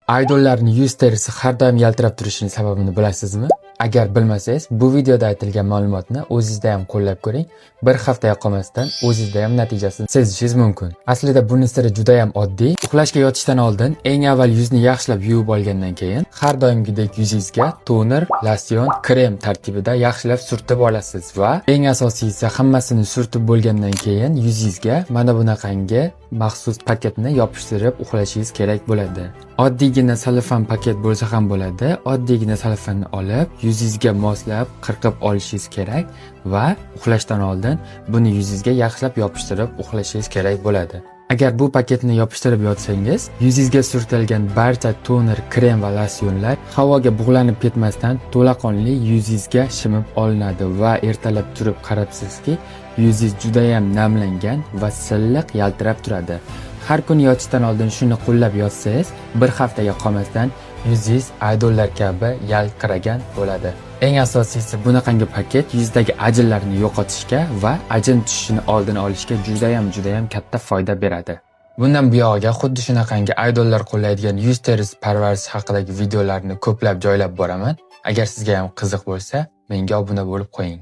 Aydollarning yuz terisi har doim yaltirab turishining sababini bilasizmi? Agar bilmasangiz, bu videoda aytilgan ma'lumotni o'zingizda ham qo'llab ko'ring. Bir haftaga qolmasdan o'zingizda ham natijasini sezishingiz mumkin. Aslida buni siri juda ham oddiy. Uxlashga yotishdan oldin eng avval yuzni yaxshilab yuvib olgandan keyin har doimgidek yuzingizga toner, losyon, krem tarkibida yaxshilab surtib olasiz va eng asosiysi, hammasini surtib bo'lgandan keyin yuzingizga mana bunaqangi maxsus paketni yopishtirib uxlashingiz kerak bo'ladi. Oddiygina selofan paket bo'lsa ham bo'ladi. Oddiygina selofanni olib, yuzingizga moslab qirqib olishingiz kerak va uxlashdan oldin buni yuzingizga yaxshilab yopishtirib uxlashingiz kerak bo'ladi. Agar bu paketni yopishtirib yotsangiz, yuzingizga surtilgan barcha toner, krem va losyonlar havoga bug'lanib ketmasdan to'laqonli yuzingizga shimib olinadi va ertalab turib qarabsizki, yuzingiz judayam namlangan va silliq yaltirab turadi. Har kuni yotishdan oldin shuni qo'llab yotsangiz, bir haftaga qolmasdan yuzingiz aydollar kabi yalqiragan bo'ladi. Eng asosiysi, bunaqangi paket yuzdagi ajinlarni yo'qotishga va ajin tushishini oldini olishga judayam judayam katta foyda beradi. Bundan buyog'iga xuddi shunaqangi aydollar qo'llaydigan yuz terisi parvarishi haqidagi videolarni ko'plab joylab boraman. Agar sizga ham qiziq bo'lsa, menga obuna bo'lib qo'ying.